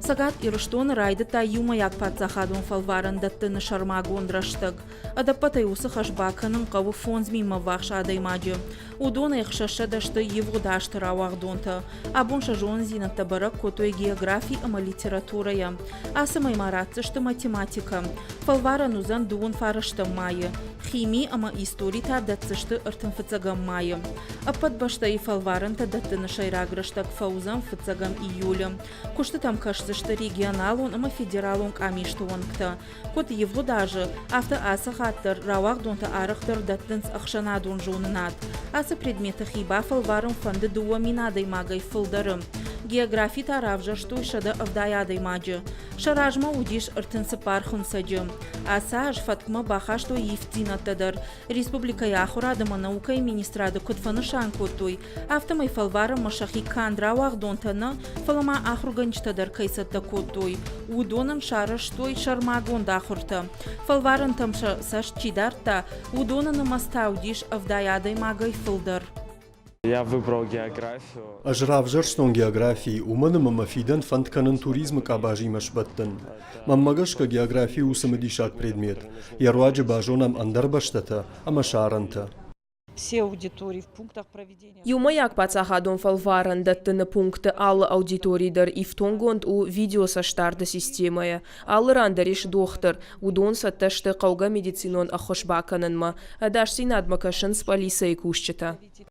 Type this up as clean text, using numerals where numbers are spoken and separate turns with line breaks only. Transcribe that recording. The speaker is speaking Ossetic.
Цӕгат Ирыстоны райдыдта иумӕйаг паддзахадон фӕлварӕн дӕттыны сӕрмагонд рӕстӕг. Ӕдӕппӕтӕй уыцы хӕс бакӕнын хъӕуы фондз минмӕ ввахс адӕймаджы. Уыдонӕй 600 сты ивгъуыд азты рауагъдонтӕ. Абон сӕ зонындзинӕдтӕ бӕрӕг кодтой географи ӕмӕ литературӕйӕ. Ацы мӕй ма ратдзысты математикӕ. Фӕлварӕн уыдзӕн дыууын фарӕстӕм майы. Хими ӕмӕ истори та дӕтдзысты ӕртынфыццӕгӕм майы. Ӕппӕт бӕстӕйы фӕлварӕнтӕ дӕттыны сӕйраг рӕстӕг фӕуыдзӕн фыццӕгӕм июлы. Куыстытӕм кӕсдзысты регионалон ӕмӕ федералон къамисты уӕнгтӕ. Куыд ивгъуыд азы, афтӕ ацы хатт дӕр рауагъдонтӕ арӕхдӕр дӕттынц ӕхсӕнадон зонынад. Ацы предметы хи бафӕлварын фӕнды 2000 адӕймагӕй фылдӕры. Географи та равзӕрстой 170 адӕймаджы. Сӕ размӕ уыдис 34 хынцӕджы. Ацы аз фӕткмӕ бахастой ивддзинӕдтӕ дӕр. Республикӕйы ахуырад ӕмӕ наукӕйы министрады куыд фӕнысан кодтой, афтӕмӕй фӕлварынмӕ сӕхи канд рауагъдонтӕ нӕ, фӕлӕ ма ахуыргӕнджытӕ дӕр кӕй цӕттӕ кодтой, уыдонӕн сарӕзтой сӕрмагонд ахуыртӕ. Фӕлварӕнтӕм сӕ цӕст чи дардта, уыдоны нымӕц та уыдис 70 адӕймагӕй фылдӕр.
Я выбрал географию.
Ӕз равзӕрстон географи, уымӕн ӕмӕ мӕ фидӕн фӕнд кӕнын туризмы къабазимӕ сбӕттын. Мӕнмӕ гӕсгӕ географи у цымыдисаг предмет. Йӕ руаджы базонӕм ӕндӕр бӕстӕтӕ ӕмӕ сӕ арӕнтӕ.
Иумӕйаг паддзахадон фӕлварӕн дӕттыны пункты алы аудитори дӕр ифтонггонд у видеоцӕстдарды системӕйӕ. Алы ран дӕр ис дохтыр, уыдон цӕттӕ сты хъӕугӕ медицинон ӕххуыс бакӕнынмӕ. Ӕдасдзинадмӕ кӕсынц пъӕлицӕйы кусджытӕ.